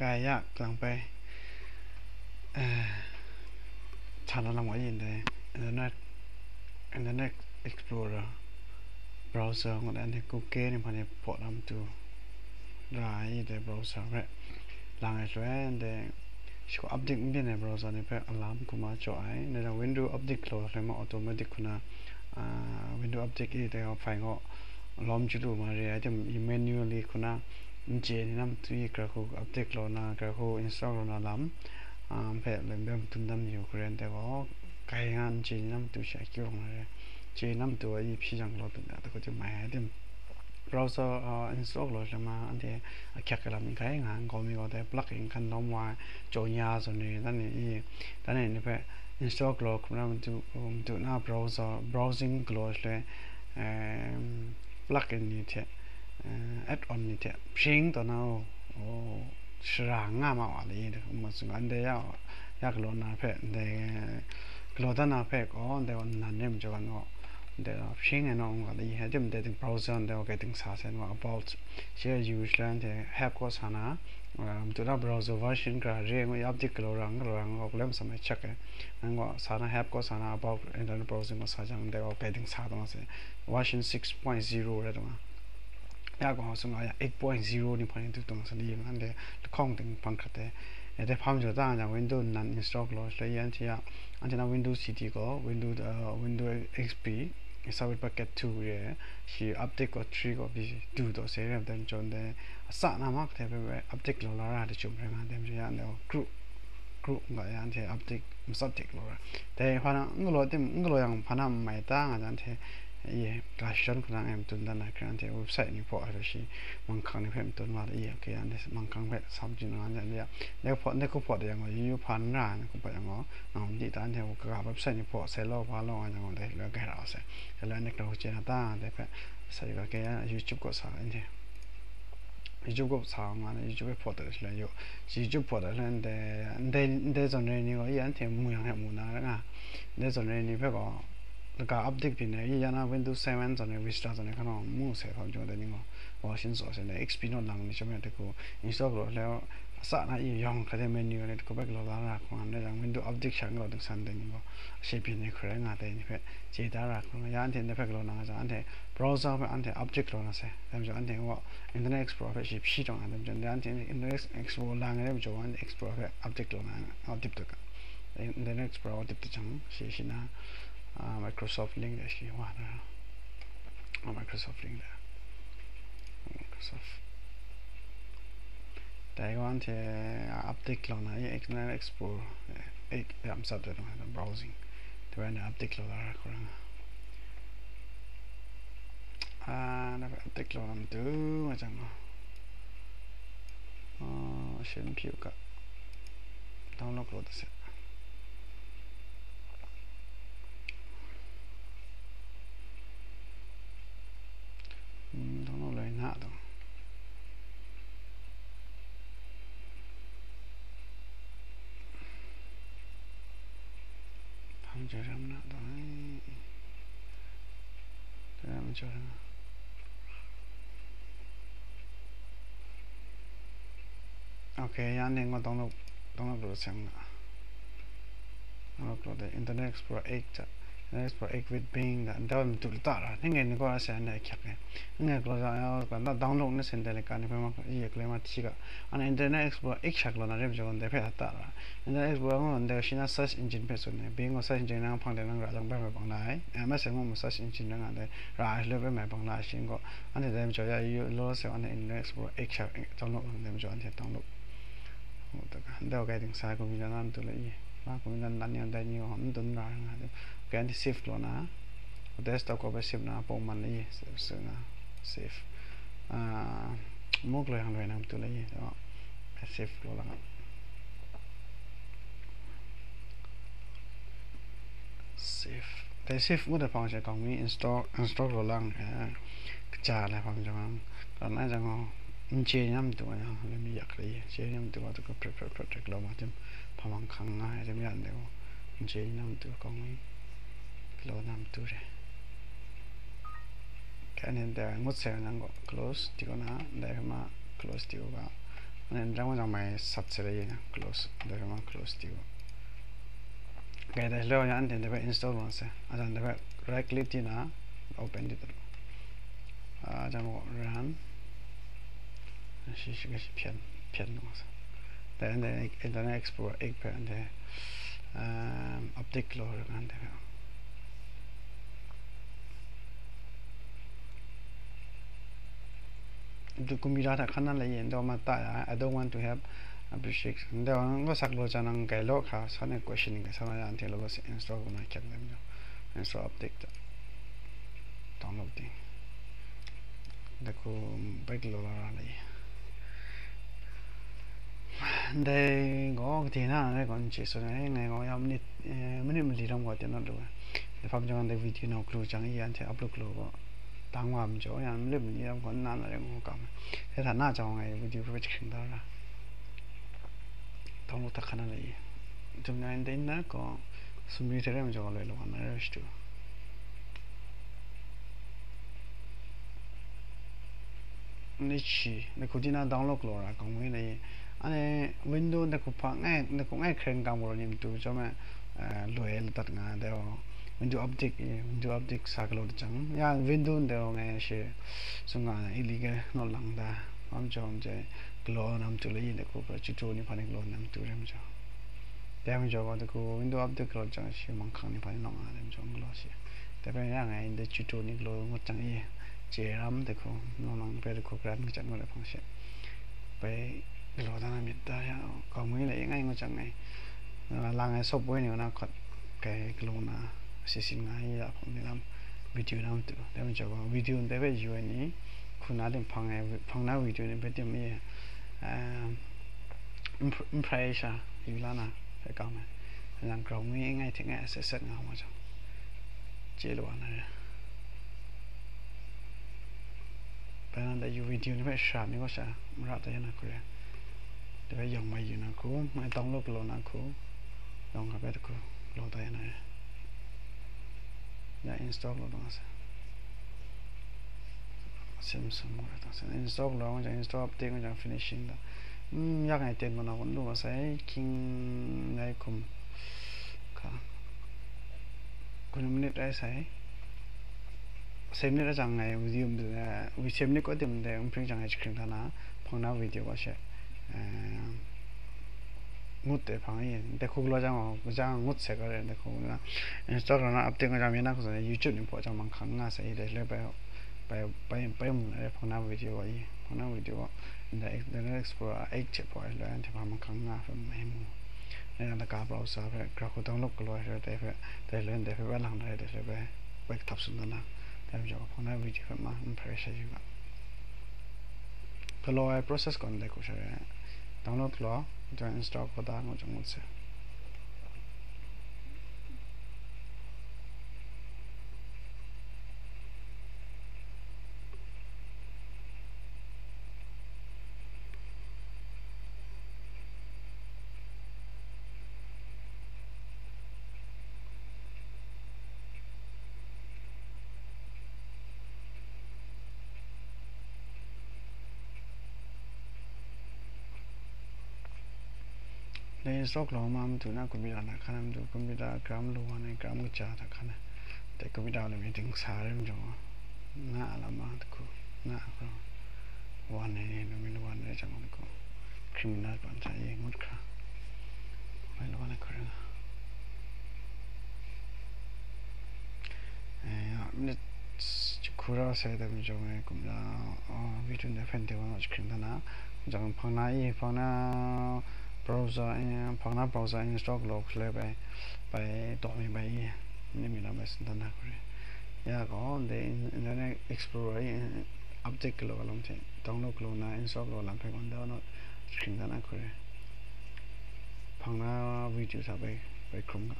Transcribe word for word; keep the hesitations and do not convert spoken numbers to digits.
Kaya lang pai, eh, chana lam wa yin dai, Internet, Internet Explorer, browser ngut ai ni, kuke ni hpa ni pawt lam tu ra ai dai browser hpe lang ai shaloi, dai shi update n byin ai browser ni hpe alarm hkrum a jaw ai. Dai window update galaw shaloi ma automatic hku na, ah, window update i dai file gaw lawm chyu lu ma re ai, manually hku na, n chye ni na matu i, gara hku update law na, gara hku install law na lam, um, hpe lem bem dun dam yu hkren de gaw, kai nga n chye ni na matu sha kyu rung na re, chye ni na matu a i hpyi jang law dun ya, da hku tim mai ai tim. Browser, uh, install law shaloi ma, anhte ahkyak ai lam n kai nga, n gaw mi gaw dai plug in hkan lawm wa, jaw nya zawn ni, dan ni i, dan ni ni hpe install galaw hkrum na matu, matu na browser, browsing galaw shaloi, um, plug in ni hte, eh, add on ni hte hpring taw na, oh, oh, shara nga ma wa li, ma sung, ndai ya, ya galaw na hpe, ndai galaw dan na hpe gaw, ndai wa nan re majaw gaw, ndai wa hpring ai nawng ga li, hai tim ndai ting browser ndai wa kai ting sa sai wa, about, share use lan hte help kaw sa na, um, tu na browser version gara re ngu update galaw ra, galaw ra, ngu lem sa mai check ai, nang gaw sa na help kaw sa na about internet browsing gaw sa jang, ndai wa kai ting sa taw na sai, version six point zero rai taw na. Ya gaw sung la ya eight point zero ni hpang yu tu tung sa li, anhte lahkawng ting hpang hkrat ai. E, dai hpa majaw ta nga jang, Window nan install galaw shaloi, anhte ya, anhte na Window C D gaw, Window, uh, Window X P, Service Package two re, shi update gaw three gaw bi du taw se re, dai majaw dai, asa na ma hte hpe update galaw la ra, dai chyum rai nga, dai majaw ya, anhte gaw group, group nga ya, anhte update matsat dik law ra. Dai hpa na, n galaw tim, n galaw yang hpa na n mai ta nga jang hte, i, ga shadawn hku na ngai matun dan ai hkra, anhte website ni hpaw ai shi, manghkang ni hpe matun wa da, i, okay, anhte manghkang hpe sa majin nga jang, ya, dai hpaw, dai hku hpaw da yang gaw, yu yu hpa n ra ai hku hpaw yang gaw, nga di ta, anhte kaga website ni hpaw sai law, hpa law nga jang gaw, dai loi gai ra sai. Dai loi anhte grau chye na ta, dai hpe sa yu ga, okay, ya, YouTube kaw sa, anhte. YouTube kaw sa nga na, YouTube e hpaw dat shaloi yu, shi YouTube hpaw dat shaloi ndai, ndai, ndai zawn rai ni gaw, i anhte mu yang hte mu na ra nga, ndai zawn rai ni hpe gaw, laga update byin ai, i ya na Windows seven zawn rai, Vista zawn rai, hkan nang mu sai hpa majaw dai ni gaw, wa shin tsaw sai ndai, X P naw lang ni chyawm ya dai hku, install galaw shaloi, asa na i yawng hkra de menu ni dai hku hpe galaw la ra hkrum nga, ndai jang Window update sha galaw ding san dai ni gaw, ashe byin ai hkrai nga dai ni hpe chye da ra hkrum nga, ya anhte ndai hpe galaw na nga jang, anhte browser hpe anhte update galaw na sai, dai majaw anhte gaw Internet Explorer hpe shi hpyi taw nga, dai majaw anhte Internet Explorer lang ai dai majaw, anhte Explorer hpe update galaw na, update dat ga. Internet Explorer update dat jang, shi, shi na, ah, Microsoft link de shi wa na, ah, Microsoft link de, Microsoft. Dai gaw anhte update galaw na, Internet Explorer, eh, eh, ya, matsat dat na, browsing. Dai wa anhte update galaw la ra hkrum nga. Ah, na hpe update law na matu nga jang gaw, ah, shin hpyi u ga, download law dat se. Hmm, download lai na dang. Hpang jaw ram na dang ai. Jaw ram, jaw ram. Okay, ya ning gaw download, download lu seng na. Download lu de Internet Explorer eight ja. Internet Explorer eight with Bing da. Nda matu lata ra. Ning ngai ni gaw ra se ane hkyak ne. Ning ngai gaw ra ya, ka na download ni sen de le ka ni hpe ma, i ya kalai ma hti ga. Ana Internet Explorer eight sha galaw na re majaw, ndai hpe lata ra. Internet Explorer gaw ndai shi na search engine hpe tsun ai. Bing gaw search engine nang hpang de nang ra jang bai mai bang la ai. M S N gaw mu search engine rai nga ai. Ra ai shaloi bai mai bang la ai shi gaw. Anhte dai majaw ya yu law se, anhte Internet Explorer eight sha download, dai majaw anhte download. Ndai wa kai ting sa ai, computer na matu le i. Ma computer na ni dai ni gaw n dun ra nga de. Okay, anhte save law na. Desktop gaw bai save na, pawng man le i. Save, save na. Save. Ah, muk loi hang loi na matu le i. Save law la nga. Save. Dai save ngut ai hpang she kau mi, install, install law lang, eh, kaja lai hpang jang, kaw na jang, n chye na matu wa yang, le mi yak le, chye na matu wa tu ka pret, pret, pret, pret, law ma tim, hpa mang hkang nga ai tim yan de, n chye na matu kau mi, law na matu re. Kani dai ngut sai nang gaw close di gaw na, dai hpe ma close di u ga, Anhte n rai ngu jang mai sat se le, close, dai hpe ma close di u. Okay, dai hpe anhte dai hpe install wa se. A jan dai hpe right click di na, open di dat. A jan gaw run. Shi, shi, shi hpyen, hpyen wa se. Dai anhte Internet Explorer eight hpe anhte, um, update law rai anhte hpe. Du computer hta hkan na lai yin daw ma ta ya, I don't want to have appreciate. Ndaw nang ko sak lo cha nang kai lo kha, sa ne question ni kai sa na ya, anhte lo lo se install ko na kyak dem jo. Install update ta. Download ting. Da ku back lo la ra lai. Ndai gaw, kade na, ndai gaw, n chye tsun ai, ngai gaw ya minute, eh, minute mali lam gaw, teng naw lu ai. Dai hpa majaw, ndai video nau galu jang i, anhte upload galu gaw, dang wa majaw, ya minute mali lam gaw, nna na rai ngu kam ai. Dai hta na jang ngai video hpe jahkring da ra. Download hta hkan na lai i. Dum ngai ndai nna gaw, sumri hte rai majaw, loi law na rai shadu. Ni chi, ni ku di na download galaw ra kau ngwi ni. Ani window ni ku hpa ngai, ni ku ngai khreng kang boro ni matu chyawm e, eh, loi la dat nga de o. Window update, eh, window update sa galaw de jang. Ya window de o ngai shi, su nga na illegal no lang da. Am chyawm je galaw na matu le ni ku pra chi tu ni hpa ni galaw na matu re mjaw. Dai majaw gaw, daku window update galaw jang shi, manghkang ni hpa ni nawng nga ai majaw n galaw shi. Dai hpe ya ngai ndai chi tu ni galaw ngut jang i, chye ram daku, nawng nang hpe daku garan kachyan ngut ai hpang shi. Bai galaw da na myit da ya, kau mi lai ngai ngut jang ngai. Lang ai software ni na hkawt kai galaw na, si sin nga i ya hpang ni lam, video na matu. Dai majaw gaw, video ndai hpe yu ai ni, hku na lim hpang ai, hpang na video ni hpe tim i, um, n pr-, n prai sha yu la na hpe kau ai. Nang grau ngwi ngai hte ngai aset set nga wa jang, chye lu wa na re. Bai nang dai yu video ni hpe shara mi gaw sha mara ta ya na hku re. Dai hpe yawng mai yu na hku, mai download galaw na hku, yawng hka hpe daku galaw ta ya na re. Ya install galaw ta nga sa. Sim sum mung rai tang sen. Install galaw ngu jang, install update ngu jang, finishing da. Hmm, yak ngai ten mana wun lu masai, king ngai kum. Ka. Kun minute rai sai. Sem minute rai jang ngai, video, eh, wi sem minute ko dim de, um pring jang ngai chikring ta na, hpang na video ko she. Eh, ngut de hpang i, de hku galaw jang o, jang ngut se ko re, de hku na. Instagram na update nga jang mi na ko YouTube ni po jang mang khang nga se i, de le bai, bai, bai, bai mun re hpang na video wa i, hpang na video wa. Inda Internet Explorer eight che po ai lo, an te pa mang khang nga fe mai mu. Ne na ka browser fe, gra ko download ko lo fe, de fe, de le, de fe ba lang de, de fe bai, bai tap sun na. De jo hpang na video fe ma, impression yu ga. Galaw ai process kon de ku sha re. Download galaw, jang install ko da ngu jang ngut se. Dai install galaw ma matu na computer na hkan na matu, computer gram lu wan ai, gram kaja hta hkan na. Dai computer lu mi ding sa rim jong, na a lam ma daku, na a galaw wan ai, lu mi lu wan ai jang daku, criminal ban hta e ngut hkra. Mai lu wan ai hkra. Eh, ya, minute jahku ra sai dai majaw ngai kumla, ah, video ni hpyen de wa na jahkring da na, jang hpang na i, hpang na browser, eh, hpang na browser install galaw hkrai bai, bai taw mi bai i, minute mi na bai sin da na hkra. Ya gaw, ndai in-, Internet Explorer i, eh, update galaw lam hte, download galaw na, install galaw lam hpe gaw, download jahkring da na hkra. Hpang na video sa bai, bai hkrum ga.